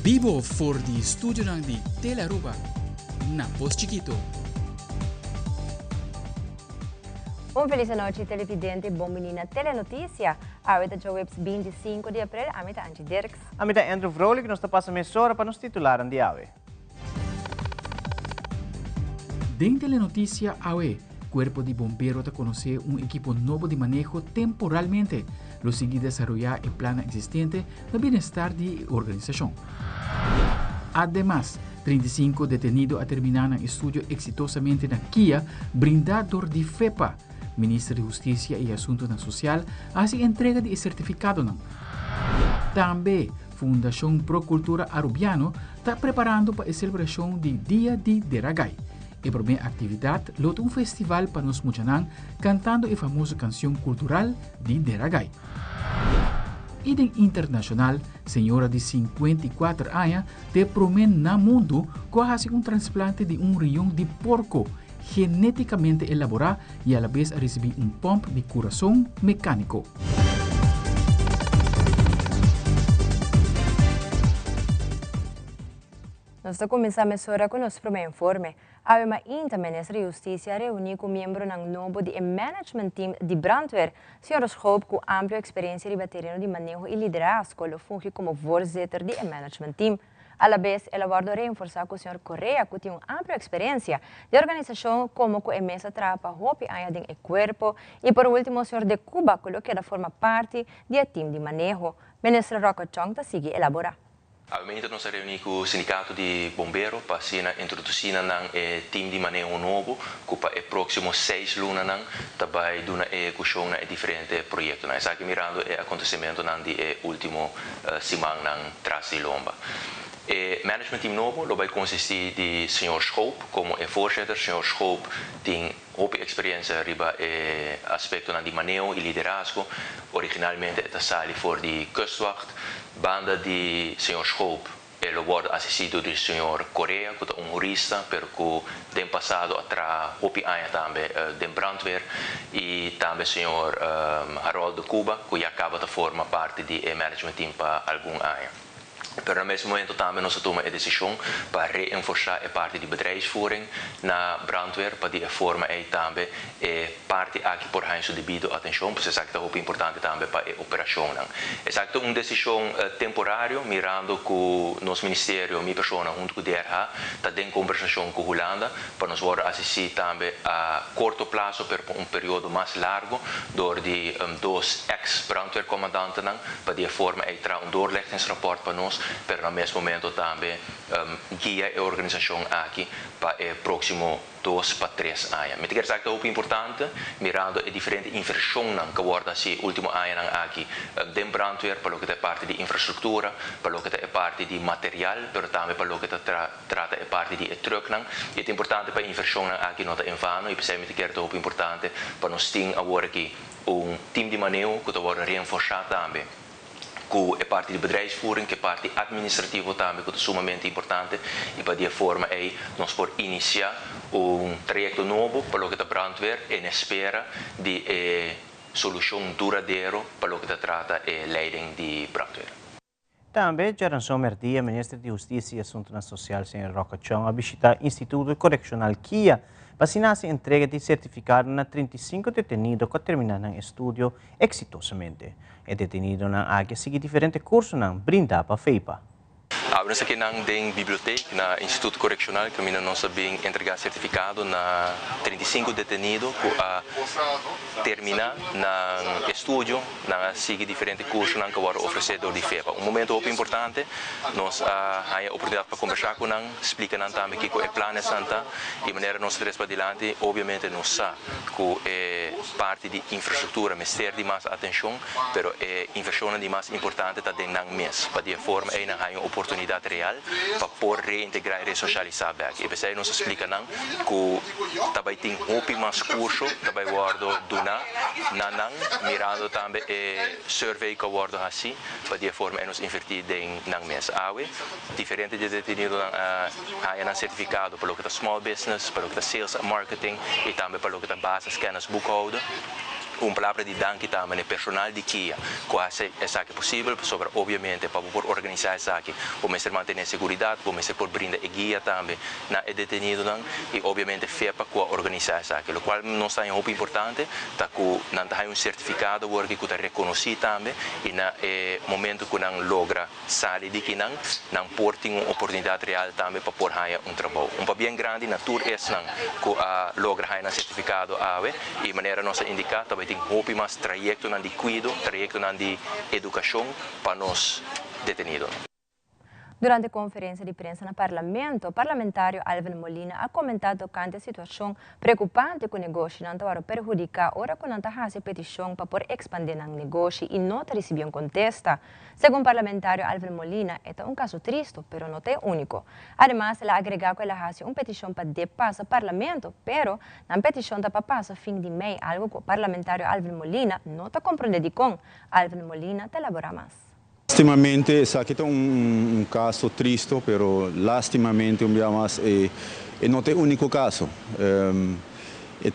Bibo for di studionan di Telearuba na Pos Chikito. Un feliz anochi televidente, bon bini na Telenoticia. Awe ta djaweps 25 di april, ami ta Angie Dirks. Ami ta Andrew Vrolijk, nos ta pasa mesora pa nos titularan di awe. Den Telenoticia awe, Cuerpo di Bombero ta conoce un ekipo nobo di maneho temporalmente. Lo sigui desaroya e plannan existente na bienestar di e organisacion. Ademas, 35 detenido a termina nan estudio exitosamente na kia brinda dor di FEPA. Minister di Husticia y Asuntonan Social a haci entrega di e certificadonan. Tambe, Fundacion Pro Cultura Arubiano ta preparando pa e celebracion di Dia di Deragai. E prome actividad lo ta un festival pa nos muchanan cantando e famoso cancion cultural di Deragai. I den internashonal, señora di 54 aña ta e promé na mundu ku a hasi un transplante di un riñon di porko genétikamente elaborá i alabes a risibí un pòmp di kurason mekániko. Nos ta kuminsá mesora ku nos promé informe. Awe mainta Minister di Hustisia a reuní ku miembronan nobo di e management team di Brandweer. Señor Schoop ku amplio eksperensia riba tereno di maneho i liderazgo lo fungi komo voorzitter di e management team. Alabes el a wòrdu reenforsá ku señor Correa ku tin un amplio eksperensia di organisashon komo ku e mes a traha pa hopi aña den e kuerpo i por último señor De Cuba ku lo keda forma parti di e team di maneho. Minister Rocco Chong ta sigui elaborá. Awe nos a reuní ku sindikato di bombero pa asina introdusí na nan e tim di maneho nobo ku pa e próksimo seis lunanan ta bai duna ehekushon na e diferente proyektonan. Esaki mirando e akontesimentonan di e último simannan tras di lomba. E management team nobo lo bai konsistí di señor Schoop komo e voorzitter. Señor Schoop tin hopi eksperensia riba e aspektonan di maneho i liderazgo. Originalmente e ta sali for di Kustwacht. Banda di señor Schoop e lo wòrdu asistí dor di señor Correa ku ta un hurista pero ku den pasado a traha hopi aña tambe den brandweer i tambe señor Harold de Cuba ku ya kaba ta forma parti di e management team pa algun aña. Pero na mes momento tambe nos a tuma e desishon pa reenforsá e parti di bedrijfsvoering na brandweer pa di e forma ei tambe e parti aki por haña su debido atenshon, pues esaki ta hopi importante tambe pa e operashonnan. Esaki ta un desishon temporario mirando ku nos ministerio, mi persona huntu ku DRH ta den kombersashon ku Hulanda pa nos wòrdu asistí tambe a korto plaso pero pa un periodo mas largo dor di dos eks brandweerkomandantenan pa di e forma ei traha un doorlichtingsrapport pa nos pero na mes momento tambe guia e organisashon aki pa e próksimo dos pa tres aña. Mi ta kere sa ki ta hopi importante mirando e diferente invershonnan ku a wòrdu hasi e último añanan aki den brandweer pa loke ta e parti di infrastruktura, pa loke ta e parti di material, pero tambe pa loke ta trata e parti di e trùknan. I ta importante pa e invershonnan aki no ta en vano i p'esei mi ta kere ta hopi importante pa nos tin awor aki un tim di maneho ku ta wòrdu reenforsá tambe. Ku e parti di bedrijfsvoering, ku e parti administrativo tambe ku ta sumamente importante i pa di e forma ei nos por inisiá un trayekto nobo pa loke ta brandweer en espera di e solushon duradero pa loke ta trata e leiding di brandweer. Tambe djaranson mèrdia Minister di Hustisia i Asuntunan Sosial señor Rocco Chong a bishitá Instituto Korekshonal Kia pa asina hasi entrega di sertifikado na 35 detenido ku a terminá nan estudio Eksitosamente. E detenidonan aki a sigui diferente kursonan brindá pa FEIPA. Awe nos ta kinan den bibliotek na Instituto Korekshonal kaminda nos a bin entregá sertifikado na 35 detenido ku a terminá nan estudio. Nan a sigui diferente kursonan ku a wòrdu ofresé dor di FEPA. Un momento hopi importante, nos a haña oportunidat pa kombersá ku nan, splika nan tambe kiko e planesnan ta i manera nos ta tres padilanti obviamente nos sa ku e parti di infrastruktura mester di mas atenshon, pero e invershonnan di mas importante ta den nan mes, pa di e forma ei nan haña un oportunidat real pa por reintegrá i resosialisá bèk. I p'esei nos a splika nan ku ta bai tin hopi mas kurso ta bai wòrdu duná na nan, mirando tambe e survey ku a wòrdu hasí, pa di e forma ei nos invertí den nan mes. Awe diferente di e detenidonan a haña nan sertifikado pa loke ta small business, pa loke ta sales and marketing i tambe pa loke ta basiskennis boekhouden. Un palabra di danki tambe na personal di KIA ku a hasi esaki posibel, pasobra obviamente pa bo por organisá esaki bo mester mantené seguridat, bo mester por brinda e guia tambe na e detenidonan i obviamente FEPA ku a organisá esaki. Lokual nos ta haña hopi importante ta ku nan ta haña un sertifikado awor ku ta rekonosí tambe i na e momento ku nan logra sali di kinan, nan por tin un oportunidat real tambe pa por haña un trabou. Un pabien grandi na tur esnan ku a logra haña nan sertifikado awe i manera nos a indiká ta tin hopi mas trayektonan di kuido, trayektonan di edukashon pa nos detenidonan. Durante konferensia di prensa na parlamento, parlamentario Alvin Molina a komentá tokante e situashon preokupante ku negoshinan ta perhudiká ora ku nan ta hasi petishon pa por ekspandé nan negoshi i no ta risibí un kontesta. Segun parlamentario Alvin Molina, e ta un kaso tristu, pero no ta úniko. Ademas, el a agregá ku el a hasi un petishon pa DEP pasa parlamento, pero nan petishon ta pa pasa fin di mei, algu ku parlamentario Alvin Molina no ta komprondé dikon. Alvin Molina ta elaborá mas. Lastimamente, esaki ta un kaso tristu, pero lastimamente un biaha mas e no ta e úniko kaso.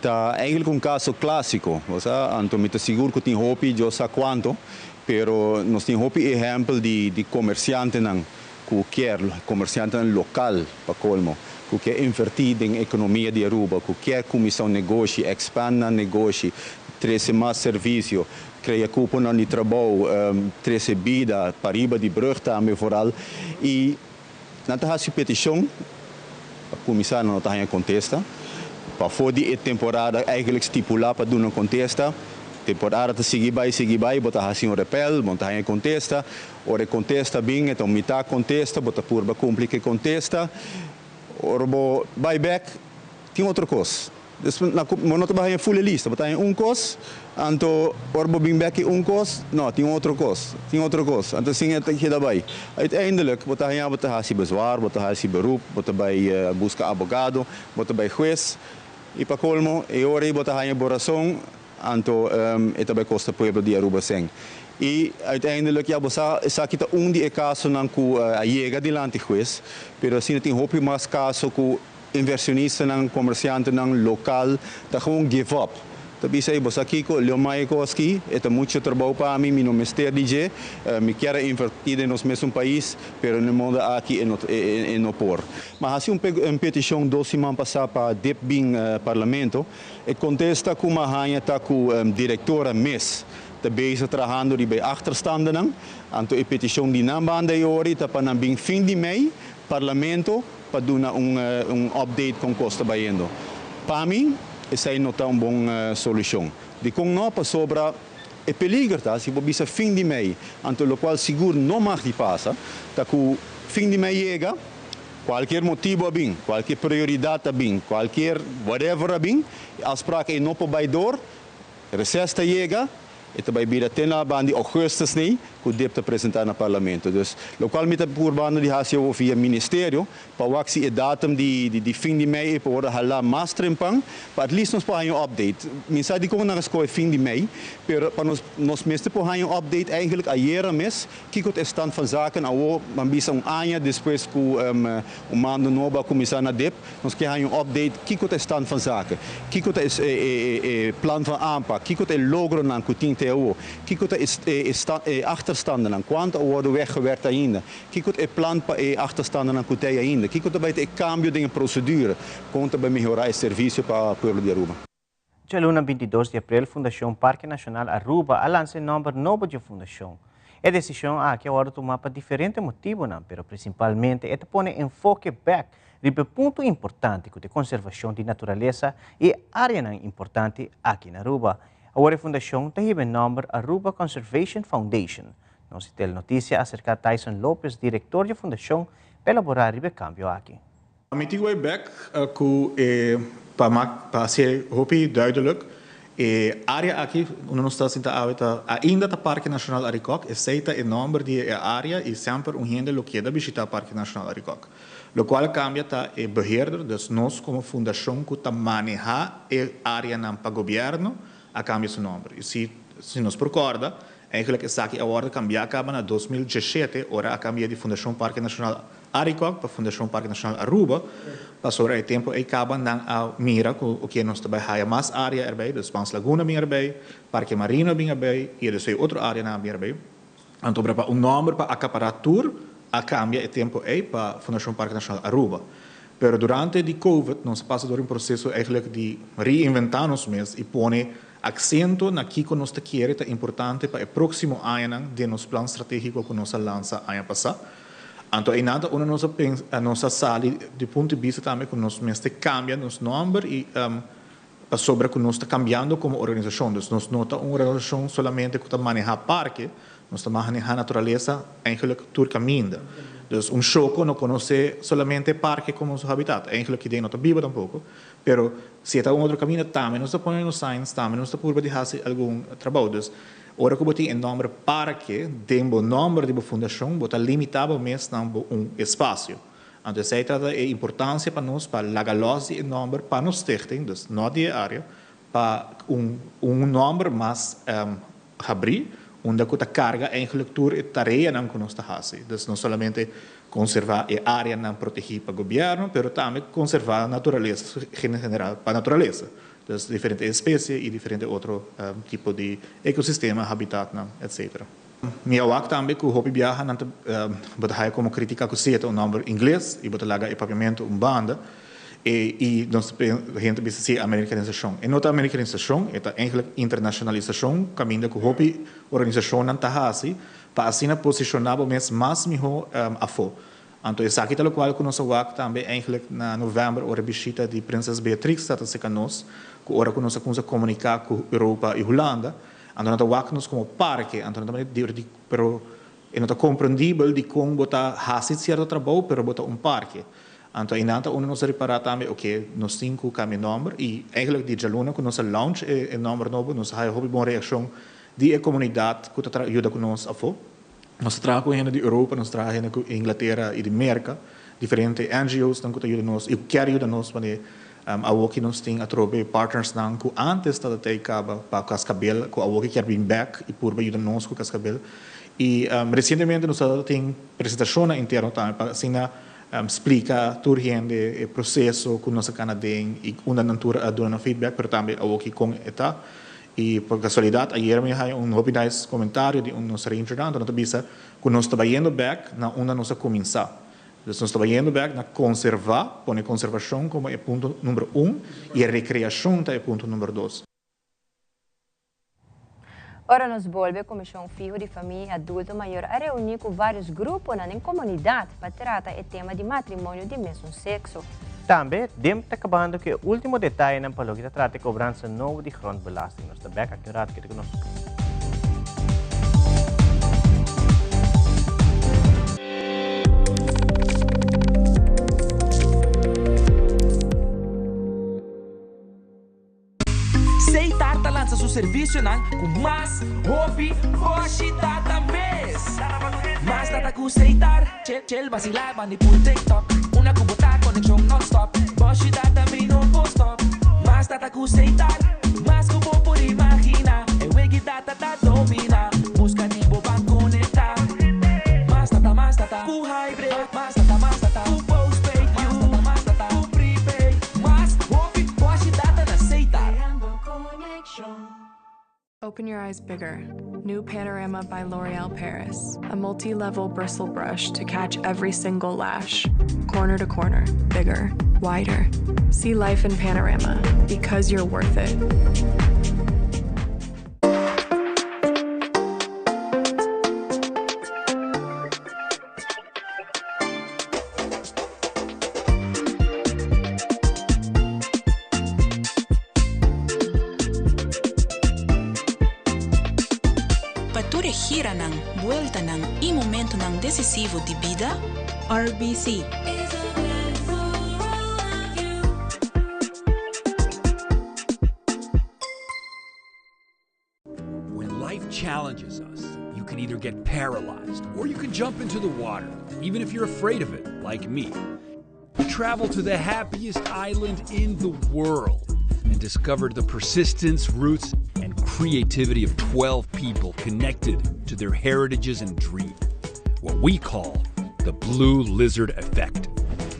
Ta eigenlijk un kaso klásiko, osea, anto mi ta sigur ku tin hopi, Dios sa kuantu, pero nos tin hopi ehèmpel di komersiantenan ku ke, komersiantenan lokal pa kolmo, ku ke invertí den ekonomia di Aruba, ku ke kuminsá un negoshi, ekspandé negoshi, trese mas servisio, krea kuponan di trabou, trese bida pariba di brùg tambe vooral. I nan ta hasi petishon, pa kuminsá no ta kontesta. Pafó di e temporada eigenlijk stipulá pa duna kontesta, temporada ta sigui bai, bo ta hasi un rappel, bo ta kontesta, ora kontesta bin, anto mitar kontesta, bo ta purba kumpli ku kontesta, ora bo bai back, tin otro kos. Dus na no ta bai full lista, bo ta un kos, anto ora bo bin back un kos, no, tin otro kos, tin otro kos. Anto asina e ta keda bai. Uiteindelijk, bo ta haña bo ta hasi bezwaar, bo ta hasi beroep, bo ta bai buska abogado, bo ta bai hues, i pa kolmo, e ora bo ta haña bo rason, anto e ta bai kosta pueblo di Aruba sèn. I uiteindelijk, ja, esaki ta un di e kasonan ku a yega dilanti hues, pero asina tin hopi mas kaso ku invershonistanan, komersiantenan lokal, ta gewoon give up. Ta bisa, bo sa kiko, leu mai koski, e ta muchu trabou pa mi, mi no mester di dje, mi ke invertí den nos mesun pais, pero na mundu aki e no por. M'a hasi un petishon 2 siman pasá pa DIP bin parlamento, e kontesta ku m'a haña ta ku direktora mes ta bezig trahando riba achterstanden, anto e petishon di nan banda e ora ta pa nan bin fin di mei parlamento pa duna un update kon kos ta bayendo. Pa mi, esei no ta un bon solushon. Dikon no, pasobra e peliger ta, si bo bisa fin di mei, anto lokual sigur no mag di pasa, ta ku fin di mei yega, kualke motibu a bin, kualke prioridat a bin, kualke whatever a bin, afspraak e no por bai door, reces ta yega, e ta bai bira te na banda di ougùstùs nee, ku DIP ta presentá na parlamento. Dus, lokual mi ta purbando di hasi via ministerio, pa wak si e datum di fin di mei pa ora hala mas trempan, pa at least nos por un update. Mi sa dikon nan a skohe fin di mei, pero pa nos mester por un update eigenlijk ayera mes, kiko e stand van zaken awo, ban bisa un aña despues ku un mando nobo a kuminsá na DIP, nos ke un update kiko e stand van zaken, kiko e, e, e, plan van aanpak, kiko e logronan ku tin te awo, kiko e, e, e achterstanden, kuantu a worden weggewerkt ainda, kiko e plan pa e achterstanden ku tin ainda, kiko tambe e kambio di prosedura, kon pa mehorá e servisio pa pueblo di Aruba. Djaluna 22 di aprel, Fundashon Parke Nashonal Aruba a lansa nòmber nobo di fundashon. E desishon aki a wòrdu tumá pa diferente motibunan, pero prinsipalmente e ta pone enfoke bèk riba punto importante ku ta konservashon di naturalesa i área importante aki na Aruba. Awor e fundashon tin e nòmber Aruba Conservation Foundation. Nos Notisia a aserká Tyson Lopez, direktor di fundashon, pa elaborá e kambio aki. Mi ta bai bèk ku pa pa ser hopi duidelijk. E área aki, unda nos ta sintá ainda ta Parke Nashonal Arikok, esei ta e nòmber di e área i semper un hende lo keda bishitá Parke Nashonal Arikok. Lokual a kambia ta e beheerder, dus nos komo fundashon ku ta manehá e áreanan pa gobièrnu, a kambia su nòmber. I si nos por kòrda, eigenlijk esaki a wòrdu kambiá kaba na 2017, ora a kambia di Fundashon Parke Nashonal. Arikok pa Fundashon Parke Nashonal Aruba, pasobra e tempu ei kaba nan a mira ku oke nos ta bai haya mas área erbei, dus Pans Laguna bin erbei, Parke Marino a bin erbei i e dus ei otro áreanan a bin erbei. Anto pa un nòmber pa akapará tur a kambia e tempu ei pa Fundashon Parke Nashonal Aruba. Pero durante di Covid nos a pasa dor un proseso eigenlijk di reinventá nos mes i pone aksento na kiko nos ta kere ta importante pa e próksimo añanan den nos plan stratégiko ku nos a lansa aña pasá. Anto einan ta unda nos a pensa, nos a sali di punto di bista tambe ku nos mester kambia nos nòmber i pasobra ku nos ta kambiando komo organisashon. Dus nos no ta un organisashon solamente ku ta manehá parke, nos ta manehá naturalesa eigenlijk tur kaminda. Dus un shoko no konosé solamente parke komo su habitat, eigenlijk hidei no ta biba tampoko, pero si e ta un otro kaminda tambe nos ta pone nos signs, tambe nos ta purba di hasi algun trabou. Dus ora ku bo tin e nòmber parke den bo nòmber di bo fundashon, bo ta limitá bo mes na bo un espasio. Anto esei ta e importansia pa nos pa laga lòs di e nòmber pa nos stichting, dus no di e área, pa un un nòmber mas habrí, unda ku ta karga eigenlijk tur e tareanan ku nos ta hasi. Dus no solamente konservá e áreanan protegí pa gobièrnu, pero tambe konservá naturalesa en general pa naturalesa. Dus diferente espesie i diferente otro tipo di ekosistema, habitatnan, etcetera. Mi a wak tambe ku hopi biaha nan ta bo ta haya komo kritika ku si e ta un nòmber ingles i bo ta laga e papiamentu un banda e i nos hende ta bisa si amerikanisashon. E no ta amerikanisashon, e ta eigentlik internashonalisashon kaminda ku hopi organisashonnan ta hasi pa asina posishoná bo mes mas mihó afó. Anto esaki ta lokual ku nos a wak tambe eigentlik na novèmber ora e bishita di Prinses Beatrix ta ta serka nos, ku ora ku nos a kumsa komuniká ku Europa i Hulanda, anto nan ta wak nos komo parke, anto nan ta manera di pero e no ta komprendibel dikon bo ta hasi sierto trabou pero bo ta un parke. Anto einan ta unda nos a ripará tambe oke nos tin ku kambia nòmber i eigentlik di djaluna ku nos a launch e nòmber nobo nos a haya hopi bon reakshon di e komunidat ku ta yuda ku nos afó. Nos ta traha ku hende di Europa, nos ta traha hende ku Inglatera i di Merka, diferente NGO's nan ku ta yuda nos i ku kier yuda nos wanneer awoki nos tin atrobe partnersnan ku antes tabata ei kaba pa Cascabel ku awoki kier bin bek i purba yuda nos ku Cascabel. I resientemente nos tabata tin presentashonnan interno tambe pa asina splika tur hende e proseso ku nos a kana den i unda nan tur a duna nan feedback pero tambe awoki kon e ta. I por kasualidat ayer mi a haña un hopi nice komentario di un nos rangernan, nan ta bisa ku nos ta bayendo bèk na unda nos a kuminsá. Dus nos ta bayendo bèk na konservá, pone konservashon komo e punto number un i e rekreashon ta e punto number dos. Ora nos bolbe, Komishon Fiho di Famia i Adulto Mayor a reuní ku vários gruponan den komunidat pa trata e tema di matrimonio di mesun sekso. Tambe, DIMP ta kabando ku e último detayenan pa loke ta trata e kobransa nobo di grondbelasting. Nos ta bèk aki un ratu, keda ku nos. Seitar ta lansa su servisionan ku mas hopi boshi data mes. Mas data ku Seitar, chel chel basilá bandi pul TikTok. Una ku bo ta konekshon nònstòp, boshi data mi no por stòp. Mas data ku Seitar, mas ku bo por imaginá. E wegi data ta dominá, buska di bo ban konektá. Mas data, mas data ku hybrid, mas data, mas data ku postpaid, mas data, mas data ku prepaid. Mas hopi boshi data na Seitar. Open your eyes bigger. New Panorama by L'Oreal Paris. A multi level bristle brush to catch every single lash. Corner to corner, bigger, wider. See life in panorama because you're worth it. Pa tur e giranan, bueltanan i momentonan desisivo di bida, RBC. When life challenges us, you can either get paralyzed or you can jump into the water, even if you're afraid of it, like me. Travel to the happiest island in the world and discover the persistence, roots, and creativity of 12 people connected to their heritages and dreams. What we call The Blue Lizard Effect.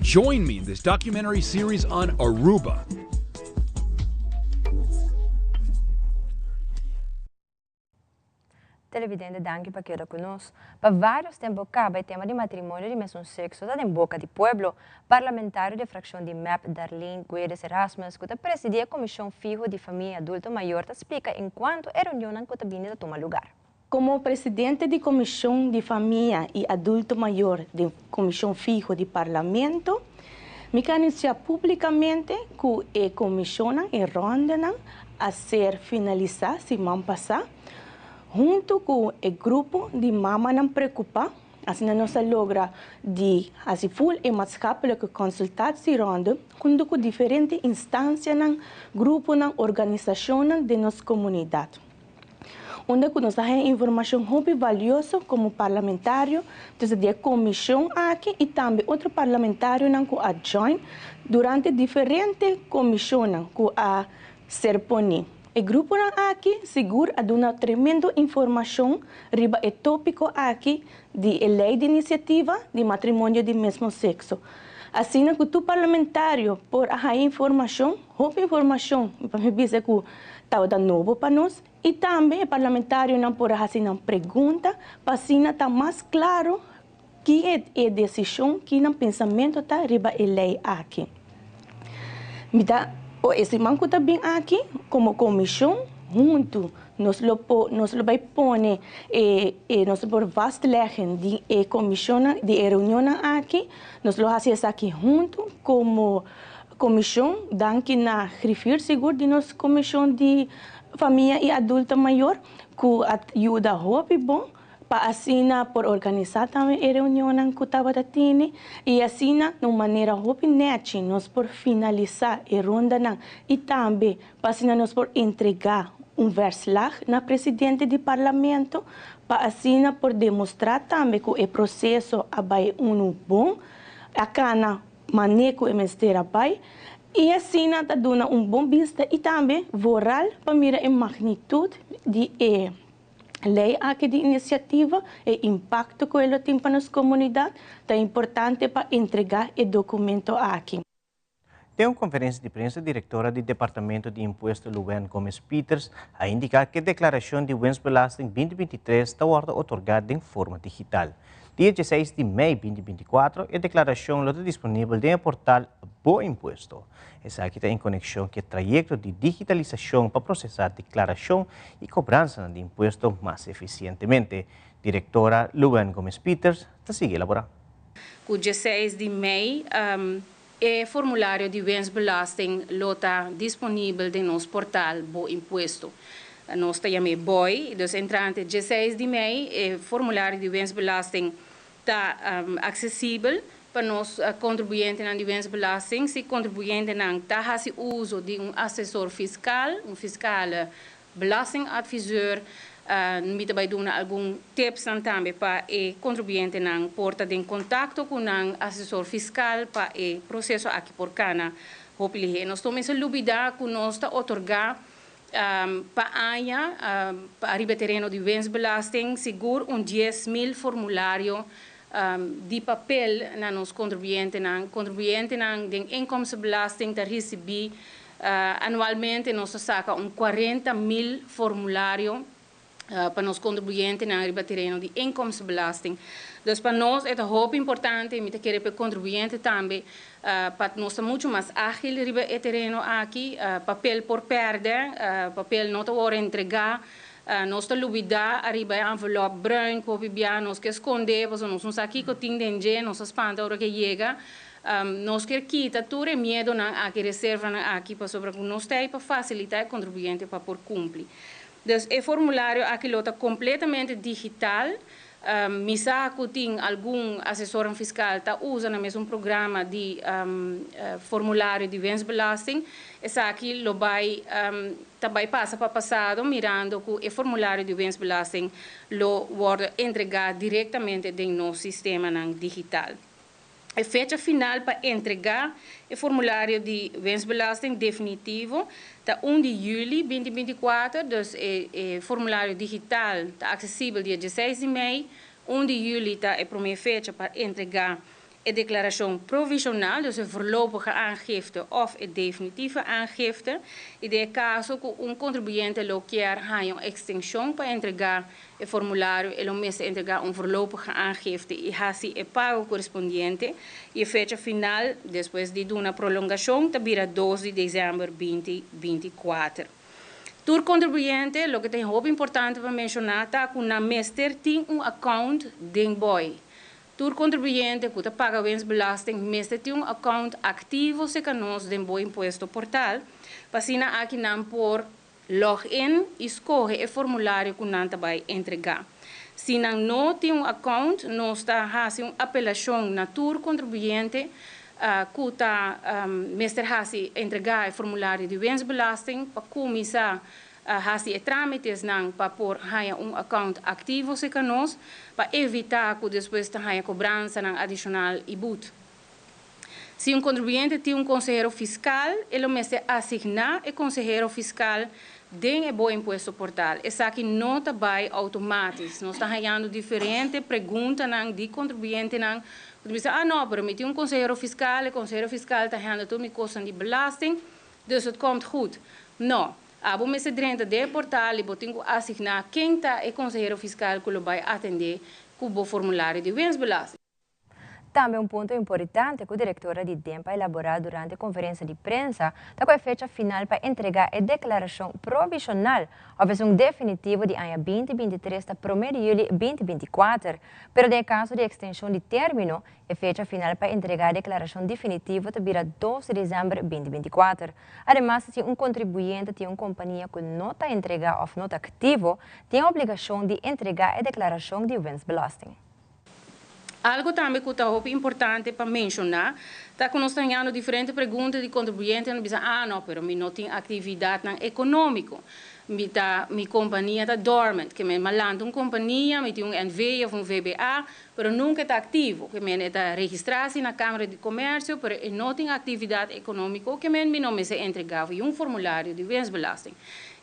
Join me in this documentary series on Aruba. Televidente danki pa keda ku nos. Pa varios tempo kaba e tema di matrimonio di mesun sekso ta den boka di pueblo. Parlamentario di e frakshon di mep Darlene Guedes Erasmus ku ta presidí e komishon fiho di famia i adulto mayor ta splika enkuanto e reunionnan ku ta bini ta tuma lugar. Komo presidente di Komishon di Famia i Adulto Mayor den Komishon Fiho di Parlamento, mi ke anunsiá públikamente ku e komishonnan, e ròndanan, a ser finalisá siman pasá huntu ku e grupo di mamanan preokupá. Asina nos a logra di hasi ful e maatschappelijke consultatieronde huntu ku diferente instansianan, gruponan, organisashonnan den nos komunidat. Unda ku nos a haña informashon hopi valioso komo parlamentario desde di e komishon aki i tambe otro parlamentarionan ku a join durante diferente komishonnan ku a ser poni. E gruponan aki sigur a duna tremendo informashon riba e topiko aki di e lei di inisiativa di matrimonio di mesmo sekso. Asina ku tur parlamentario por a haña informashon, hopi informashon, pa mi bisa ku tabata nobo pa nos, i tambe e parlamentarionan por a hasi nan pregunta pa asina ta mas klaro ki e e desishon, ki nan pensamentu ta riba e lei aki. Mi ta e siman ku ta bin aki komo komishon huntu Nos lo po, nos lo bai pone e, e nos lo por vastleggen di e comisionnan, di e reunionnan aki. Nos lo haci esaki hunto como comision, danki na griffier sigur di nos comision di famia y adulto mayor cu a yuda hopi bon pa asina por organisa tambe e reunionnan cu tabata tene y asina na un manera hopi nechi nos por finalisa e rondanan y tambe Pa asina nos por entregá un verslag na presidente di Parlamento pa asina por demostrá tambe ku e proseso a bai unu bon, a kana mané ku e mester a bai i asina ta duna un bon bista i tambe vooral pa mira e magnitut di e lei aki di inisiativa, e impakto ku e lo tin pa nos komunidat, ta importante pa entregá e dokumento aki. Den un konferensia di prensa direktora di Departamento di Impuesto Luann Gomez Pieters a indiká ku e deklarashon di winstbelasting 2023 ta wòrdu otorgá den forma digital. Dia dieseis di mei 2024 e deklarashon lo ta disponibel den e portal Bo Impuesto. Esaki ta en konekshon ku e trayekto di digitalisashon pa prosesá deklarashon i kobransanan di impuesto mas efisientemente. Direktora Luann Gomez Pieters ta sigui elaborá. Ku dieseis di mei E formulario di winstbelasting lo ta disponibel den nos portal Bo Impuesto. Nos ta yam'é BOI. Dus entrante dieseis di mei e formulario di winstbelasting ta aksesibel pa nos kontribuyentenan di winstbelasting. Si kontribuyentenan ta hasi uso di un asesor fiskal, un fiskale Belastingadviseur, Mi ta bai duna algun tipsnan tambe pa e kontribuyentenan por ta den kontakto ku nan asesor fiskal pa e proseso aki por kana hopi lihé. Nos no mester lubidá ku nos ta otorgá pa aña pa ariba e tereno di winstbelasting sigur un 10,000 formulario di papel na nos kontribuyentenan. Kontribuyentenan den inkomstenbelasting ta risibí Anualmente nos ta saka un 40,000 formulario pa nos kontribuyentenan riba tereno di inkomstenbelasting. Dus pa nos e ta hopi importante i mi ta kere pa e kontribuyente tambe pa nos ta muchu mas ágil riba e tereno aki. Papel por pèrdè, papel no ta wòrdu entregá. Nos ta lubidá ariba e envelòp bruin ku hopi bia nos ke skondé pasobra nos no sa kiko tin den dje, nos ta spanta ora ke yega. Nos kier kita tur e miedonan aki, reservanan aki, pasobra ku nos ta ei pa fasilitá e kontribuyente pa por kumpli. Dus e formulario aki lo ta kompletamente digital. Mi sa ku tin algun asesornan fiskal ta usa nan mesun programa di formulario di winstbelasting. Esaki lo bai ta bai pasa pa pasado mirando ku e formulario di winstbelasting lo wòrdu entregá direktamente den nos sistemanan digital. E fecha final pa entregá e formulario di winstbelasting definitivo ta un di yüli 2024, dus e formulario digital ta aksesibel dia dieseis di mei. 1 di yüli ta e promé fecha pa entregá e deklarashon provishonal, dus e voorlopige aangifte òf e definitieve aangifte. I den e kaso ku un kontribuyente lo kier haña un ekstenshon pa entregá e formulario, e lo mester entregá un voorlopige aangifte i hasi e pago korespondiente. I e fecha final, despues di duna prolongashon, ta bira 2 di desèmber 2024. Tur kontribuyente, loke ta hopi importante pa menshoná ta ku nan mester tin un account den BOI. Tur kontribuyente ku ta paga winstbelasting mester tin un account aktivo serka nos den Bo Impuesto Portal, pa asina aki nan por log in i skohe e formulario ku nan ta bai entregá. Si nan no tin un account, nos ta hasi un apelashon na tur kontribuyente ku ta mester hasi entregá e formulario di winstbelasting pa kuminsá hasi e trámitesnan pa por haña un account aktivo serka nos, pa evitá ku despues ta haña kobransanan adishonal i but. Si un kontribuyente tin un konsehero fiskal, e lo mester asigná e konsehero fiskal den e Bo Impuesto Portal. Esaki no ta bai outomátis. Nos ta hañando diferente preguntanan di kontribuyentenan ku ta bisa, ah no, pero mi tin un konsehero fiskal, e konsehero fiskal ta hèndel tur mi kosnan di belasting, dus het komt goed. No. Abo mester drenta den e portal i bo tin ku asigná ken ta e konsehero fiskal ku lo bai atendé ku bo formulario di winstbelasting. Tambe un punto importante ku direktora di DEMP a elaborá durante konferensia di prensa ta ku e fecha final pa entregá e deklarashon provishonal òf esun definitivo di aña 2023 ta promé di yüli 2024, pero den e kaso di ekstenshon di término, e fecha final pa entregá e deklarashon definitivo ta bira 2 di desèmber 2024. Ademas, si un kontribuyente tin un kompania ku no ta entregá òf no ta aktivo, tin e obligashon di entregá e deklarashon di winstbelasting. Algu tambe ku ta hopi importante pa menshoná ta ku nos ta hañando diferente pregunta di kontribuyentenan bisa, ah no, pero mi no tin aktividatnan ekonómiko, mi ta mi kompania ta dormant, ke men mi a lanta un kompania, mi tin un NV òf un VBA, pero nunka e ta aktivo, ke men e ta registrá si na Kámara di Komèrsio, pero e no tin aktividat ekonómiko, ke men mi no mester entregá un formulario di winstbelasting.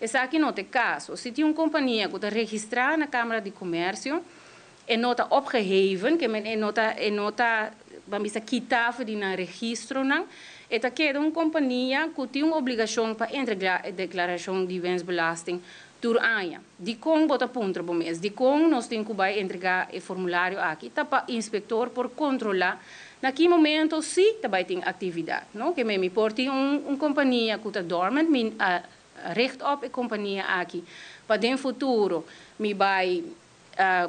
Esaki no ta e kaso. Si tin un kompania ku ta registrá na Kámara di Komèrsio, e no ta opgeheven, ke men e no ta e no ta ban bisa kitá for di nan registronan, e ta keda un kompania ku tin un obligashon pa entregá e deklarashon di winstbelasting tur aña. Dikon bo ta puntra bo mes? Dikon nos tin ku bai entregá e formulario aki? Ta pa inspektor por kontrolá na ki momento si ta bai tin aktividat, no? Ke men mi por tin un un kompania ku ta dormant, mi a richt op e kompania aki pa den futuro mi bai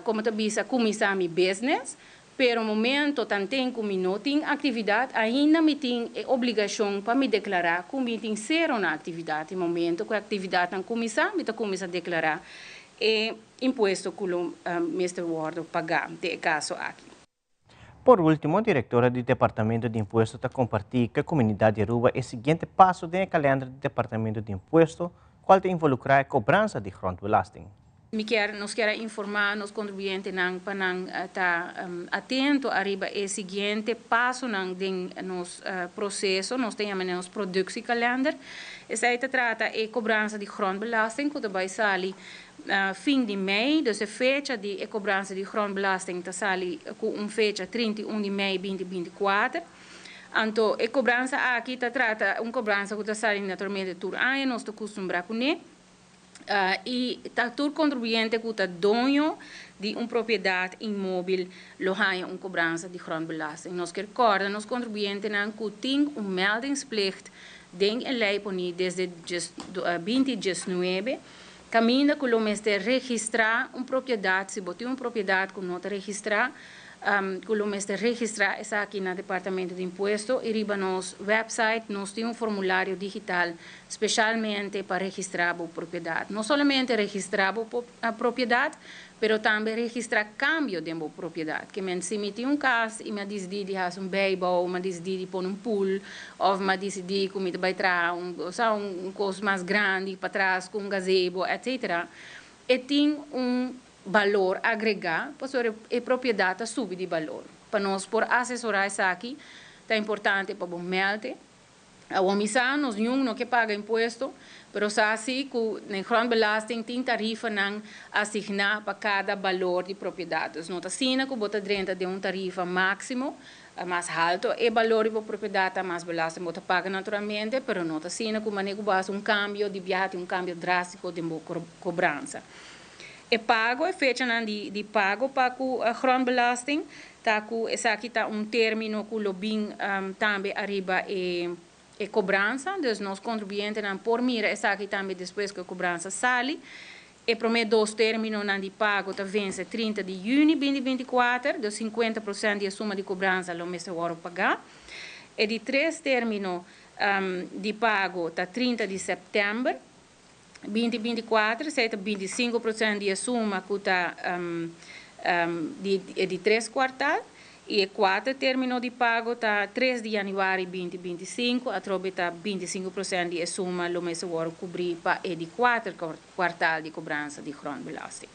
Como ta bisa cuminsa mi business, pero momento tanten cu mi no tin actividad, ainda mi tin e obligacion pa mi declara cu mi tin cero na actividad. Y momento cu e actividadnan cuminsa, mi ta cuminsa declara e impuesto cu lo mester wordo paga den e caso aki. Por ultimo, directora di Departamento di Impuesto ta comparti cu e comunidad di Aruba e siguiente paso den e kalender di Departamento di Impuesto, cual ta involucra e cobransa di grondbelasting. Mi kier, nos kier a informa nos contribuyentenan pa nan ta atento ariba e siguiente pasonan den nos proceso, nos ta yama nos productiekalender. Esey ta trata e cobransa di grondbelasting cu ta bay sali fin di mei, dus e fecha di e cobransa di grondbelasting ta sali cu un fecha 31 di mei 2024. Anto e cobransa aki ta trata un cobransa cu ta sali naturalmente tur aña, nos ta custumbra cune. I ta tur kontribuyente ku ta doño di un propiedat inmóbil lo haña un kobransa di grondbelasting. Nos kier kòrda nos kontribuyentenan ku tin un meldingsplicht den e lei poní desde 2019, kaminda ku lo mester registrá un propiedat, si bo tin un propiedat ku no ta registrá, ku lo mester registrá esaki na Departamento di Impuesto i riba nos website nos tin un formulario digital speshalmente pa registrá bo propiedat. No solamente registrá bo propiedat, pero tambe registrá kambio den bo propiedat. Ke men si mi tin un kas i mi a disidí di hasi un bijbouw, mi a disidí di pone un pool òf mi a disidí ku mi ta bai traha un osea un kos mas grandi patras ku un gazebo etcetera, e tin un balor agregá pasobra e propiedat ta subi di balor. Pa nos por asesorá esaki ta importante pa bo mèlde. Awor mi sa nos niun no ke paga impuesto, pero sa si ku den grondbelasting tin tarifanan asigná pa kada balor di propiedat. Dus no ta asina ku bo ta drenta den un tarifa máksimo, mas halto e balor di bo propiedat ta, mas belasting bo ta paga naturalmente, pero no ta asina ku manera ku bo hasi un kambio di biaha tin un kambio drástiko den bo kobransa. E pago, e fechanan di pago pa ku grondbelasting ta ku esaki ta un término ku lo bin tambe ariba e e kobransa, dus nos kontribuyentenan por mira esaki tambe despues ku e kobransa sali. E promé dos términonan di pago ta vense 30 di yüni binti 24, dus 50% di e suma di kobransa lo mester wòrdu pagá. E di tres término di pago ta 30 di sèptèmber 2024, esei ta 25% di e suma ku ta di e di tres kuartal. I e kuater término di pago ta 3 di yanüari 2025, atrobe ta 25% di e suma lo mester wòrdu kubrí pa e di kuater kuartal di kobransa di grondbelasting.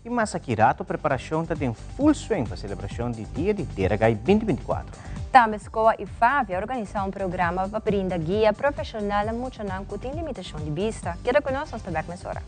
I mas aki rato preparashon ta den full swing pa selebrashon di Dia di Deragai 2024. Tambe SCOA i FAVI a organisá un programa pa brinda guia profeshonal na muchanan ku tin limitashon di bista. Keda ku nos, nos ta bèk mesora.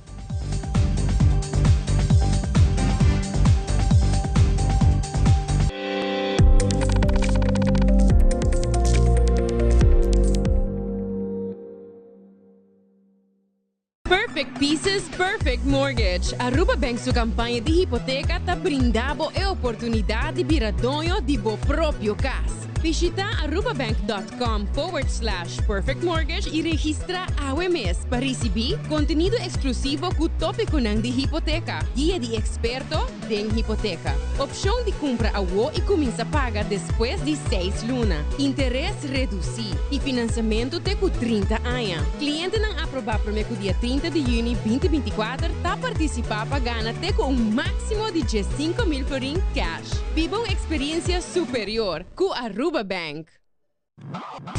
Perfect Pieces, Perfect Mortgage. Aruba Bank su campaña di hipoteca ta brinda bo e oportunidad di bira doño di bo propio cas. Bishita arubabank.com forward slash perfect mortgage y registra awe mes pa ricibi contenido exclusivo cu topiconan di hipoteca, guia di experto den hipoteca, opcion di cumpra awo y cuminsa paga despues di seis luna, interes reduci y financiamento te cu 30 aña. Clientenan aproba prome cu dia 30 di juni 2024 ta participa pa gana te cu un maximo di 15,000 florin cash. Biba un experiencia superior cu Aruba Bank.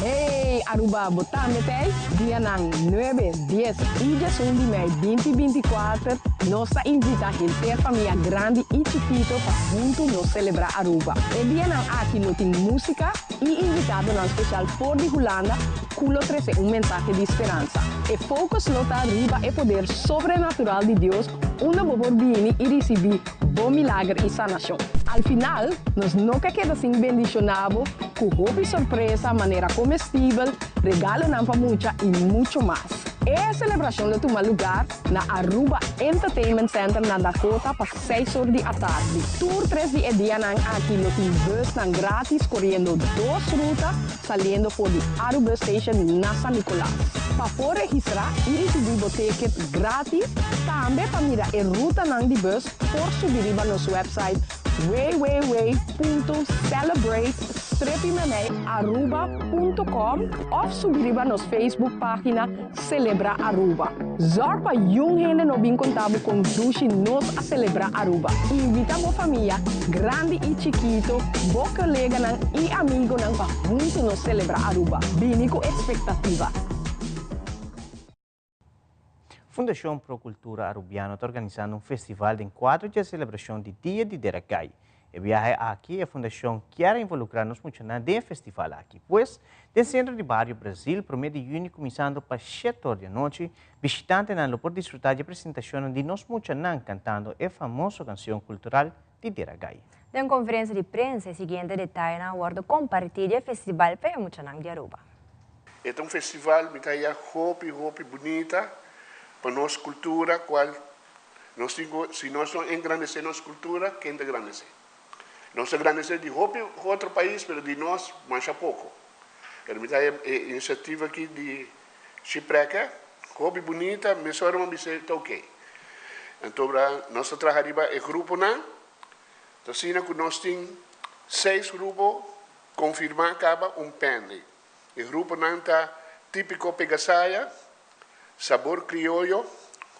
Hey Aruba, bo tambe t'ey? Dianan 9, 10 y 11 di mei 2024 nos ta invita henter famia grandi y chikito pa hunto nos celebra Aruba. E dianan aki lo tin musica y invitadonan special for di Hulanda cu lo trece un mensahe di speransa. E focus lo ta riba e poder sobrenatural di Dios unda bo por bini y ricibi bo milager y sanacion. Al final, nos no ke keda sin bendiciona bo cu hopi sorpresa manera comestibel, regalonan pa mucha y mucho mas. E celebracion lo tuma lugar na Aruba Entertainment Center na Dakota pa 6 or di atardi. Tur tres di e dianan aki lo tin busnan gratis coriendo dos ruta saliendo for di Arubus Station na San Nicolas. Pa por registra y ricibi bo ticket gratis, tambe pa mira e rutanan di bus por subi riba nos website www.celebrate-aruba.com of subi riba nos Facebook pagina Celebra Aruba. Zorg pa niun hende no bin conta bo con dushi nos a celebra Aruba. Invita bo famia, grandi y chikito, bo coleganan y amigonan pa hunto nos celebra Aruba. Bini cu expectativa. Fundacion Pro Cultura Arubiano ta organisando un festival den cuadro di celebracion di Dia di Deragai. E biaha aki, e fundacion kier involucra nos muchanan den e festival aki. Pues, den centro di Bario Brasil, 1 di juni cuminsando pa 7 or di anochi, bishitantenan lo por disfruta di presentacion di nos muchanan cantando e famoso cancion cultural di Deragai. Den conferencia di prensa, e siguiente detayenan a wordo comparti di e festival pa e muchanan di Aruba. E ta un festival mi ta hopi hopi bunita pa nos cultura cual nos si nos no engrandece nos cultura, ken ta engrandece? Nos engrandece di hopi otro pais, pero di nos mas poco. Pero mi ta e iniciativa aki di Shipreke, hopi bunita, mesora mi bisa ta ok. Anto, nos ta traha riba e gruponan, asina cu nos tin seis grupo confirma caba, un pending. E gruponan ta Tipico Pegasaya, Sabor Criollo,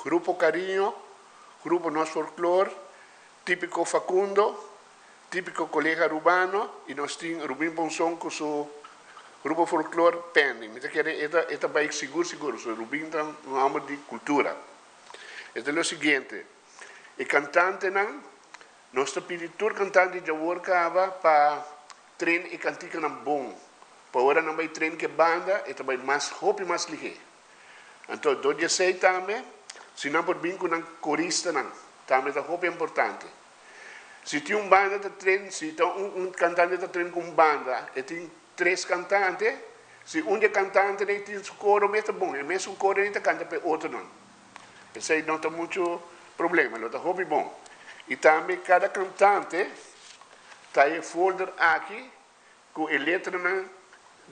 Grupo Cariño, Grupo Nos Folklore, Tipico Facundo, Tipico Colega Urbano y nos tin Rubin Ponson cu su Grupo Folklore pending. Mi ta kere e ta bay sigur sigur, so Rubin ta un homber di cultura. Este ta lo siguiente, e cantantenan, nos ta pidi tur cantante di awor caba pa train e canticanan bon. Pa ora nan bai train ku e banda, e ta bai mas hopi mas lihé. Anto dor di esei tambe, si nan por bin ku nan koristanan, tambe ta hopi importante. Si tin un banda ta train, si ta un un kantante ta train ku un banda, e tin tres kantante, si un di e kantantenan tin su koro mes ta bon, e mesun koro ei ta kanta pa e otronan. Esei no ta muchu problema, lo ta hopi bon. I tambe kada kantante ta e folder aki ku e letranan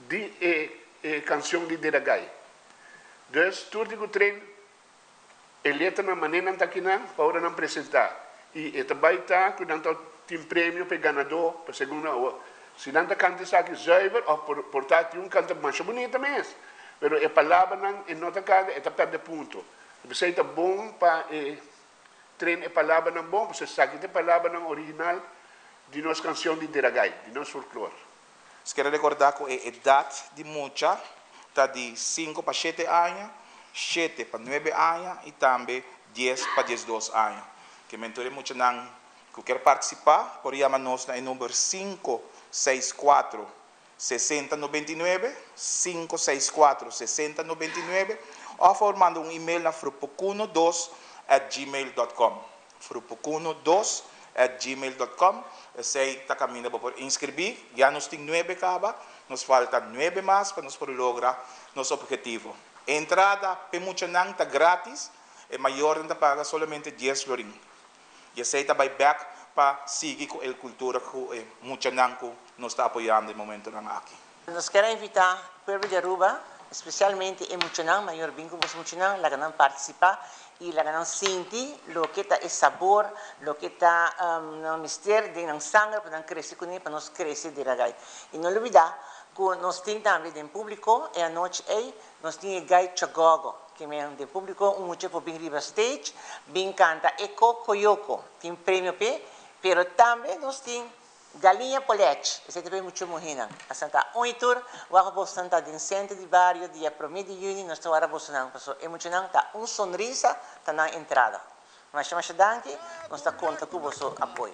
di e e kanshon di Deragai. Dus tur di ku tren e letranan manera nan ta akinan pa ora nan presentá. I e ta bai ta ku nan ta tin premio pa e ganadó, pa segundo awor. Si nan ta kanta esaki zuiver òf por por ta tin un kanta masha bunita mes, pero e palabranan e no ta kanta e ta pèrdè punto. P'esei ta bon pa e Tren e palabranan bon, pasobra esaki ta e palabranan original di nos cancion di Deragai, di nos folklor. Nos kere recorda cu e edad di mucha ta di sinku pa shete aña, shete pa nuebe aña y tambe dies pa diesdos aña. Ke men tur e muchanan cu kier participa por yama nos na e number sinku seis kuatro sesenta nobenta i nuebe, sinku seis kuatro sesenta nobenta i nuebe, òf por manda un email na frupokuno dos at gmail dòt kòm, frupokuno dos at gmail dòt kòm. Esei ta kaminda bo por inskribí. Ya nos tin nuebe kaba, nos falta nuebe mas pa nos por logra nos ophetivo. E entrada p'e muchanan ta grátis, e mayornan ta paga solamente dies florin. I esei ta bai bèk pa sigui ku el kultura ku e muchanan ku nos ta apoyando e momentonan aki. Nos kier a invitá pueblo di Aruba, especialmente e muchanan, mayor bin ku boso muchanan, laga nan partisipá i laga nan sinti loke ta e sabor, loke ta nan mester den nan sanger pa nan krese kuné, pa nos krese deragai. I no lubidá ku nos tin tambe den públiko e anochi ei, Nos tin e gai Chagogo, ke men den publico un mucha por bin riba stage bin canta e Cocoyoco, tin premio p'e, pero tambe nos tin Galiña Polech, esei ta p'e mucha muhénan. Asina ta un i tur, wak bosnan ta den centro di bario dia promé di juni, nos ta wara bosonan, pasobra e muchanan ta un sonrisa ta nan entrada. Masha masha danki, nos ta konta ku boso apoyo.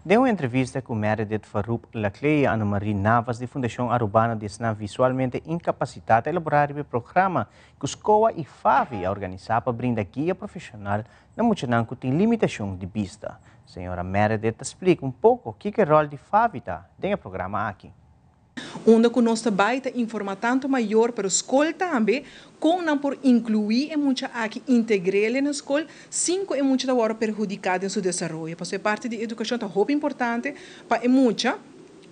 Den un entrevista ku Meredith Farouk Laclé i Annemarie Navas di Fundashon Arubano di Esnan Visualmente Inkapasitá ta elaborá riba e programa ku SCOA i FAVI a organisá pa brinda guia profeshonal na muchanan ku tin limitashon di bista. Señora Meredith ta splika un poko kiko e ròl di FAVI ta den e programa aki. Unda ku nos ta bai ta informá tantu mayor pero skol tambe kon nan por inkluí e mucha aki, integr'el na skol sin ku e mucha ta wòrdu perhudiká den su desaroyo. Pasobra e parti di edukashon ta hopi importante pa e mucha.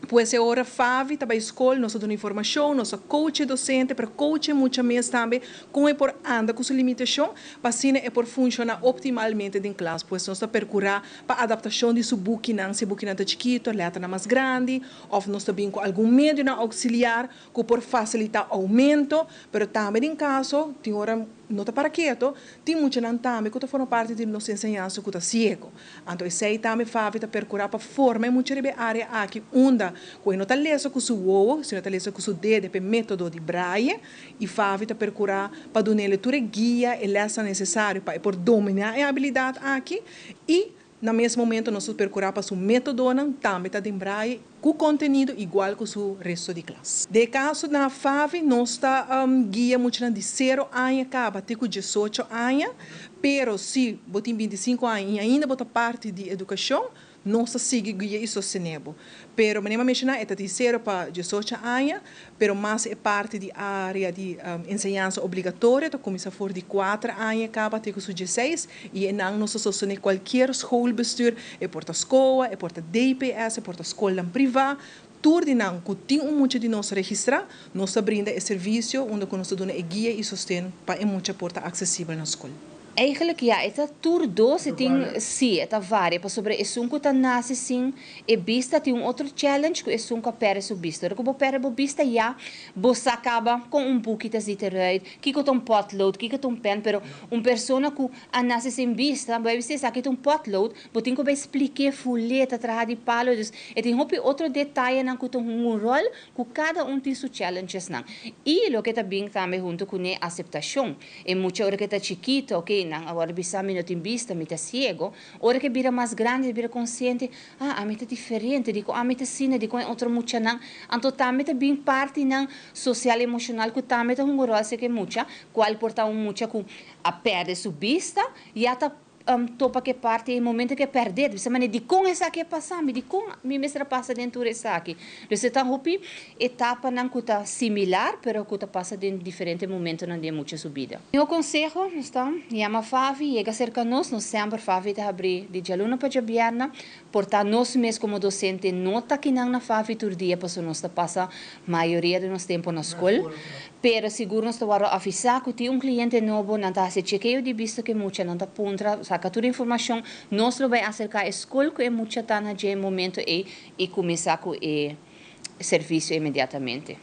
Pues e ora Favi ta bai skol, nos ta duna informashon, nos ta coach e docente, pero coach e mucha mes tambe kon e por anda ku su limitashon pa asina e por funshoná optimalmente den klas. Pues nos ta perkurá pa adaptashon di su bukinan, si e bukinan ta chikito, lèternan mas grandi, òf nos ta bin ku algun medionan auxiliar ku por fasilitá oumento, pero tambe den kaso tin ora no ta para keto, tin muchanan tambe ku ta forma parti di nos enseñansa ku ta siego. Anto esei tambe Favi ta perkurá pa forma e mucha riba e área aki unda ku e no ta lesa ku su wowo, sino e ta lesa ku su dede pa e método di Braille, i Favi ta perkurá pa dun'el tur e guia, e lèsnan nesesario pa e por dominá e abilidat aki i Na mes momento nos ta percura pa su metodonan tambe ta den braille cu contenido igual cu su resto di klas. Den e caso na FAVI nos ta guia muchanan di sero aña caba te cu diesocho aña, pero si bo tin bintisinco aña y ainda bo ta parti di educacion, nos ta sigui guia y sostene bo. Pero manera mi a menciona e ta di sero pa diesocho aña, pero mas e parti di area di enseñansa obligatorio ta cuminsa for di cuater aña caba te cu su dieseis y enan nos ta sostene cualkier schoolbestuur, e por ta SCOA, e por ta DPS, e por ta scolnan priva, tur di nan cu tin un mucha di nos registra, nos ta brinda e servicio unda cu nos ta duna e guia y sosten pa e mucha por ta accesibel na scol. Eigenlijk ja, e ta tur dos, e tin, si, e ta varia, pasobra esun ku ta nase sin e bista tin un otro challenge ku esun ku a pèrdè su bista. Ora ku bo pèrdè bo bista ya bo sa kaba kon un buki ta zit eruit, kiko ta un potlood, kiko ta un pen, pero un persona ku a nase sin bista, bo a bisa esaki ta un potlood, bo tin ku bai splik'é ful'é, ta traha di palo, dus e tin hopi otro detayenan ku ta hunga un ròl ku kada un tin su challengesnan. I loke ta bin tambe huntu kuné aseptashon. E mucha ora ke ta chikito, ok, nan a wòrdu bisa mi no tin bista, mi ta siego. Ora ke bira mas grandi ta bira konsiente, ah, ami ta diferente, dikon ami ta asina, dikon e otro muchanan. Anto tambe ta bin partinan sosial emoshonal ku tambe ta hunga ròl serka e mucha, kual por ta un mucha ku a pèrdè su bista, ya ta topa ku e parti e momento ku e pèrdè, ta bisa manera dikon esaki a pasa mi, dikon mi mester a pasa den tur esaki. Dus e ta hopi etapanan ku ta similar pero ku ta pasa den diferente momentonan den mucha su bida. Mihó konseho nos ta yama Favi yega serka nos, nos semper Favi ta habrí di djaluna pa djabièrnè, por ta nos mes komo dosente no ta kinan na Favi tur dia pasobra nos ta pasa mayoria di nos tempu na skol, pero sigur nos ta wòrdu avisá ku tin un kliente nobo, nan ta hasi chekeo di bista ku e mucha, nan ta puntra, saka tur informashon, nos lo bai aserká e skol ku e mucha ta na dje momento ei i kuminsá ku e servisio inmediatamente.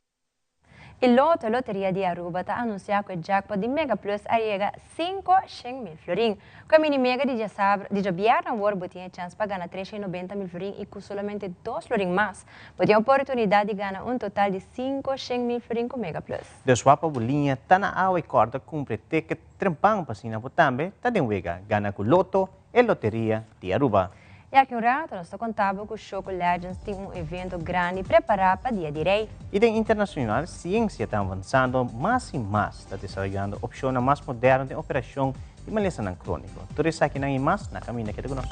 E Lotto Loteria di Aruba ta anuncia cu e jackpot di Mega Plus a yega 500 mil florin. Cu e mini mega di diasabra, di djabièrnè awor bo tin e chens pa gana 390 mil florin y cu solamente dos florin mas, bo tin e oportunidad di gana un total di 500 mil florin cu Mega Plus. Dus wapa bo liña ta na awa y corda cumpra e ticket trempan pa asina bo tambe ta den wega gana cu Lotto e Loteria di Aruba. Y aki un rato nos ta conta bo cu Shoco Legends tin un evento grandi prepara pa Dia di Rey. Y den internacional, ciencia ta avanzando mas y mas, ta desaroyando opcionnan mas moderno den operacion di malesanan cronico. Tur esakinan y mas na caminda keda cu nos.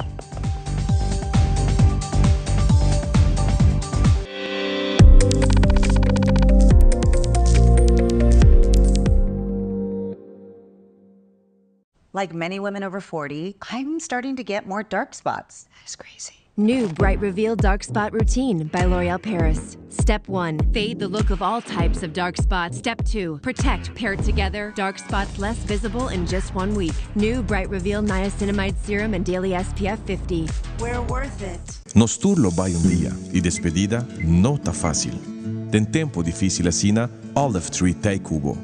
Like many women over 40, I'm starting to get more dark spots. That is crazy. New Bright Reveal Dark Spot Routine by L'Oreal Paris. Step 1. Fade the look of all types of dark spots. Step 2. Protect paired together, dark spots less visible in just one week. New Bright Reveal Niacinamide Serum and Daily SPF 50. We're worth it. Nos tur lo bai un dia y despedida no ta facil. Den tempo dificil asina, Olive Tree t'ei cu bo.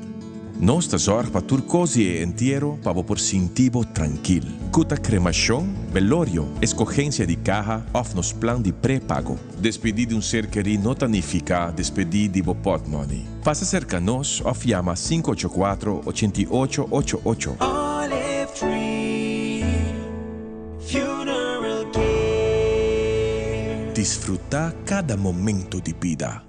Nos ta zorg pa tur cos di e entiero pa bo por sinti bo trankil. Cu ta cremacion, belorio, escogencia di caha of nos plan di pre-pago. Despedi di un ser kerí no ta nifica despedi di bo potmoney. Pasa cerca nos of yama sinku ocho kuatro, ochenta i ocho, ocho ocho. Olive Tree Funeral Care. Disfruta cada momento di bida.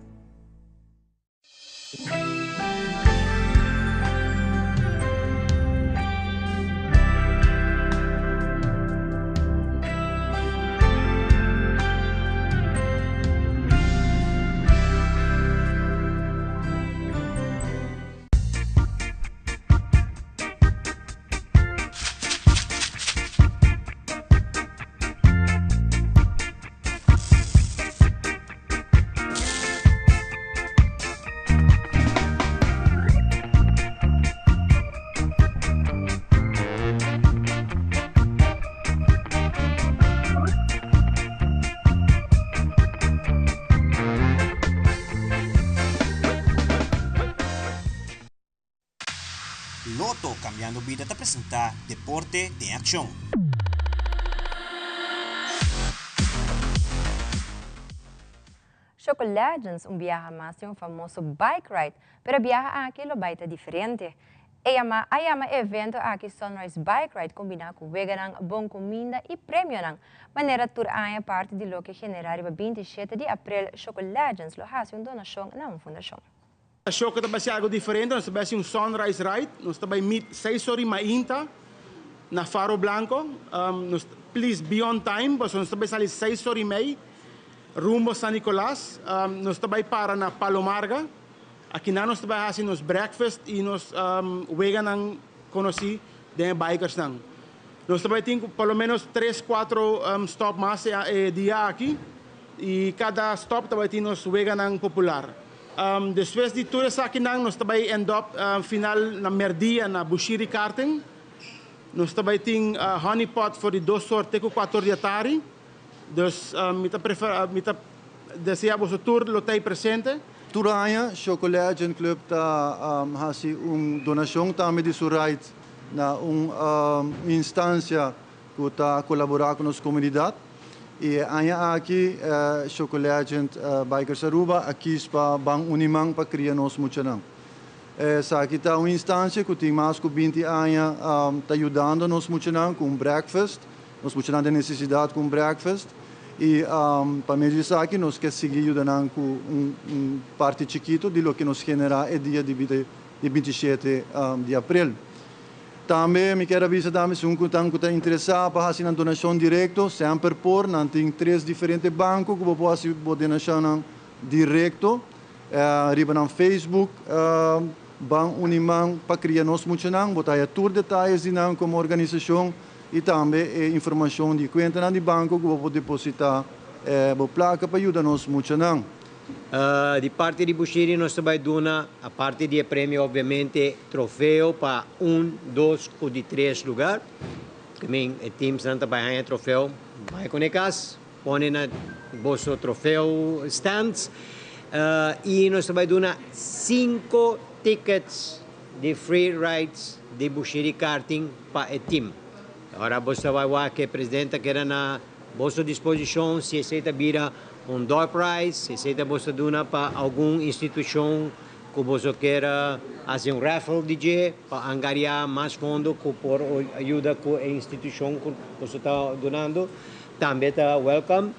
Lotto Cambiando Bida ta presenta Deporte den Accion. Choco Legends un biaha mas tin un famoso bike ride, pero e biaha aki lo bai ta diferente. E yama a yama e evento aki Sunrise Bike Ride combina cu weganan, bon cuminda y premionan. Manera tur aña parti di loke genera riba 27 di april Choco Legends lo haci un donacion na un fundacion. Shoco ta bai haci algo diferente, nos ta bai haci un sunrise ride, nos ta bai meet seis ora y mainta na Faro Blanco, nos please be on time pasobra nos ta bai sali seis ora y mei rumbo San Nicolas, nos ta bai para na Palo Marga, akinan nos ta bai haci nos breakfast y nos weganan conoci den e bikersnan. Nos ta bai tin por lo menos tres cuatro stop mas e dia aki y cada stop ta bai tin nos weganan popular. Despues di tur esakinan nos ta bai end up final na merdia na Bushiri Karting. Nos ta bay tin honey pot for di dos or te cu cuater or di atari. Dus mi ta prefera, mi ta desea boso tur lo ta ey presente. Tur aña Choco Legend Club ta haci un donacion tambe di su ride na un instancia cu ta colabora cu nos comunidad. Y e aña aki Choco Legend Bikers Aruba a kies pa ban uni man pa cria nos muchanan. Esaki ta un instancia cu tin mas cu binti aña ta yudando nos muchanan cu un breakfast, nos muchanan den necesidad cu un breakfast y pa medio di esaki nos ke sigui yuda nan cu un parti chikito di loke nos genera e dia di 27 di april. Tambe mi kier a bisa tambe si un cu tan cu ta interesa pa haci nan donacion directo, semper por, nan tin tres diferente banco cu bo por haci bo donacionnan directo. Riba nan Facebook Ban Uni Man pa Cria Nos Muchanan bo ta haya tur detayes di nan como organisacion y tambe e informacion di cuentanan di banco cu bo por deposita bo placa pa yuda nos muchanan. Di parti di Bushiri nos ta bay duna, aparte di e premio obviamente, trofeo pa un, dos cu di tres lugar. Ke men e teamsnan ta bay haya trofeo bay con e cas. Pone na boso trofeo stands y nos ta bay duna cinco tickets di free rides di Bushiri Karting pa e team. Ora boso ta bay wak e president ta keda na boso disposicion si esey ta bira un door prize, si esey ta boso ta duna pa algun institucion cu boso kier haci un raffle di dje pa angaria mas fondo cu por ayuda cu e institucion cu boso ta dunando. Tambe ta welcome.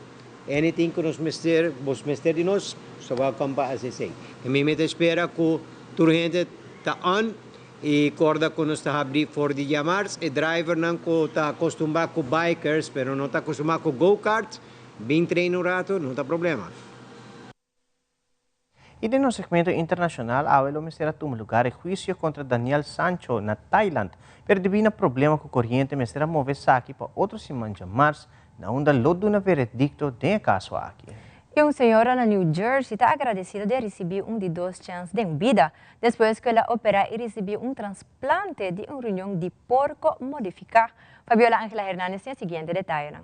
Anything cu nos mester, bos mester di nos, ta welcome pa haci esey. E mi mi ta spera cu tur hende ta on y corda cu nos ta habri for di diamars. E drivernan cu ta acostumba cu bikers pero no ta acostumba cu go-karts, bin train un rato, no ta problema. Y den nos segmento internacional awe lo mester a tuma lugar e huicio contra Daniel Sancho na Thailand, pero debi na problema cu coriente mester a move esaki pa otro siman djamars na unda lo duna veredicto den e caso aki. Y un señora na New Jersey ta agradecido di a ricibi un di dos chens den bida despues cu el a opera y ricibi un transplante di un riñon di porco modifica. Fabiola Angela Hernandez tin e siguiente detayenan.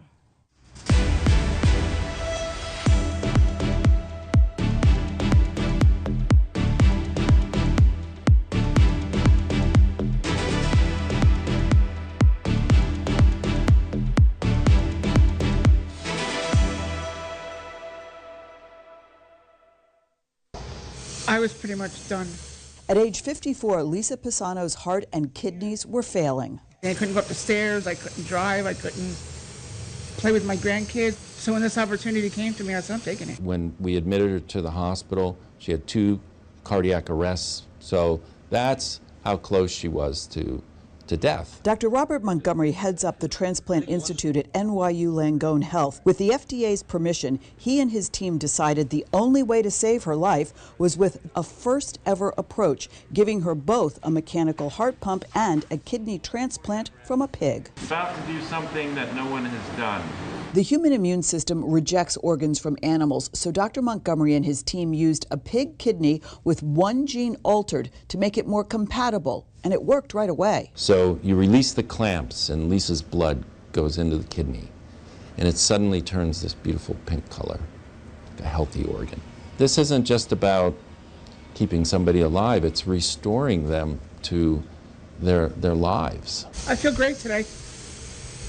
I was pretty much done. At age 54, Lisa Pisano's heart and kidneys were failing. I couldn't go up the stairs, I couldn't drive, I couldn't play with my grandkids. So when this opportunity came to me, I said, I'm taking it. When we admitted her to the hospital, she had two cardiac arrests. So that's how close she was to to death. Dr. Robert Montgomery heads up the Transplant Institute at NYU Langone Health. With the FDA's permission, he and his team decided the only way to save her life was with a first ever approach, giving her both a mechanical heart pump and a kidney transplant from a pig. About to do something that no one has done. The human immune system rejects organs from animals, so Dr. Montgomery and his team used a pig kidney with one gene altered to make it more compatible, and it worked right away. So you release the clamps, and Lisa's blood goes into the kidney, and it suddenly turns this beautiful pink color, like a healthy organ. This isn't just about keeping somebody alive, it's restoring them to their, their lives. I feel great today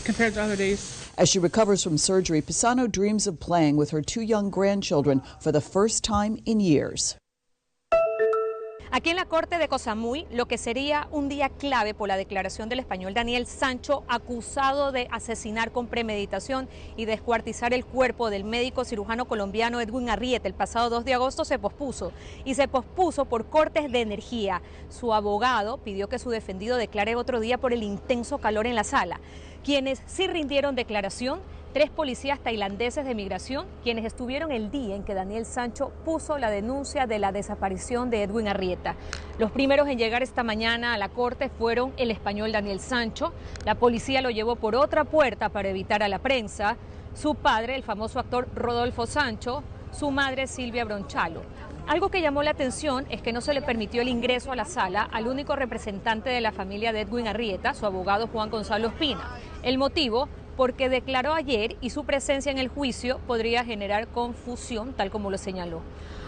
compared to other days. As she recovers from surgery, Pisano dreams of playing with her two young grandchildren for the first time in years. Aquí en la corte de Koh Samui, lo que sería un día clave por la declaración del español Daniel Sancho, acusado de asesinar con premeditación y descuartizar el cuerpo del médico cirujano colombiano Edwin Arrieta el pasado 2 de agosto, se pospuso. Y se pospuso por cortes de energía. Su abogado pidió que su defendido declare otro día por el intenso calor en la sala. Quienes sí rindieron declaración tres policías tailandeses de migración, quienes estuvieron el día en que Daniel Sancho puso la denuncia de la desaparición de Edwin Arrieta. Los primeros en llegar esta mañana a la corte fueron el español Daniel Sancho. La policía lo llevó por otra puerta para evitar a la prensa. Su padre, el famoso actor Rodolfo Sancho, su madre Silvia Bronchalo. Algo que llamó la atención es que no se le permitió el ingreso a la sala al único representante de la familia de Edwin Arrieta, su abogado Juan Gonzalo Ospina. El motivo, porque declaró ayer y su presencia en el juicio podría generar confusión, tal como lo señaló.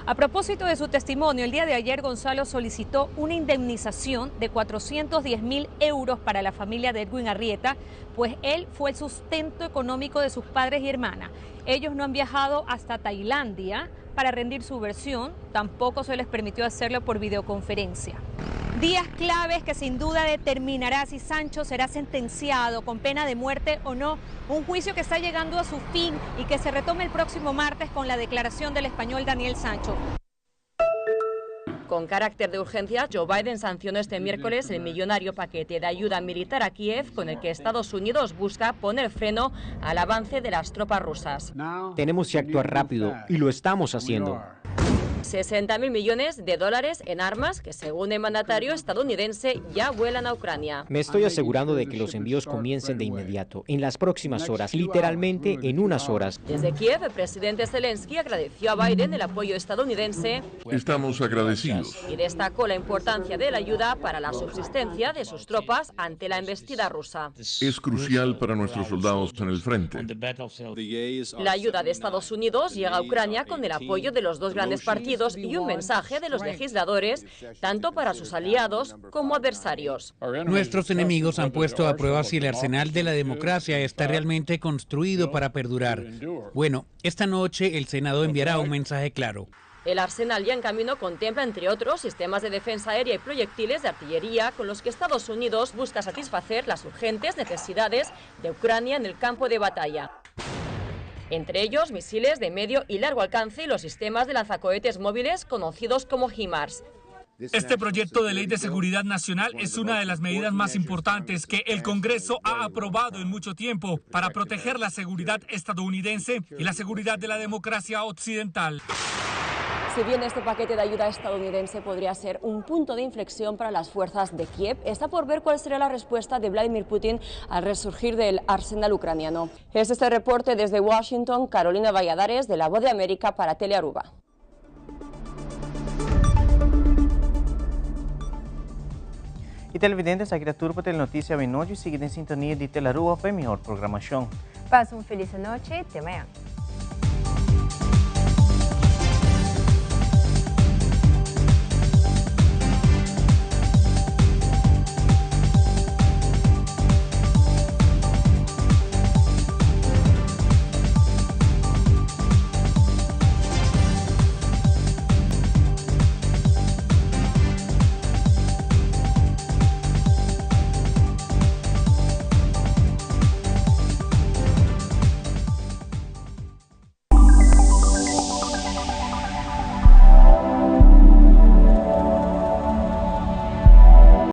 A propósito de su testimonio, el día de ayer Gonzalo solicitó una indemnización de 410 mil euros para la familia de Edwin Arrieta, pues él fue el sustento económico de sus padres y hermana. Ellos no han viajado hasta Tailandia para rendir su versión, tampoco se les permitió hacerlo por videoconferencia. Días claves que sin duda determinará si Sancho será sentenciado con pena de muerte o no. Un juicio que está llegando a su fin y que se retoma el próximo martes con la declaración del español Daniel Sancho. Con carácter de urgencia, Joe Biden sancionó este miércoles el millonario paquete de ayuda militar a Kiev con el que Estados Unidos busca poner freno al avance de las tropas rusas. Tenemos que actuar rápido y lo estamos haciendo. 60.000 millones de dólares en armas que, según el mandatario estadounidense, ya vuelan a Ucrania. Me estoy asegurando de que los envíos comiencen de inmediato, en las próximas horas, literalmente en unas horas. Desde Kiev, el presidente Zelensky agradeció a Biden el apoyo estadounidense. Estamos agradecidos. Y destacó la importancia de la ayuda para la subsistencia de sus tropas ante la embestida rusa. Es crucial para nuestros soldados en el frente. La ayuda de Estados Unidos llega a Ucrania con el apoyo de los dos grandes partidos y un mensaje de los legisladores, tanto para sus aliados como adversarios. Nuestros enemigos han puesto a prueba si el arsenal de la democracia está realmente construido para perdurar. Bueno, esta noche el Senado enviará un mensaje claro. El arsenal ya en camino contempla, entre otros, sistemas de defensa aérea y proyectiles de artillería con los que Estados Unidos busca satisfacer las urgentes necesidades de Ucrania en el campo de batalla. Entre ellos, misiles de medio y largo alcance y los sistemas de lanzacohetes móviles conocidos como HIMARS. Este proyecto de ley de seguridad nacional es una de las medidas más importantes que el Congreso ha aprobado en mucho tiempo para proteger la seguridad estadounidense y la seguridad de la democracia occidental. Si bien este paquete de ayuda estadounidense podría ser un punto de inflexión para las fuerzas de Kiev, está por ver cuál será la respuesta de Vladimir Putin al resurgir del arsenal ucraniano. Es este reporte desde Washington, Carolina Valladares, de La Voz de América para Telearuba. Y televidente, aki ta tur pa Telenoticia anochi. Sigui den sintonia di Telearuba pa mihor programacion. Pasa un feliz nochi. Te mañan.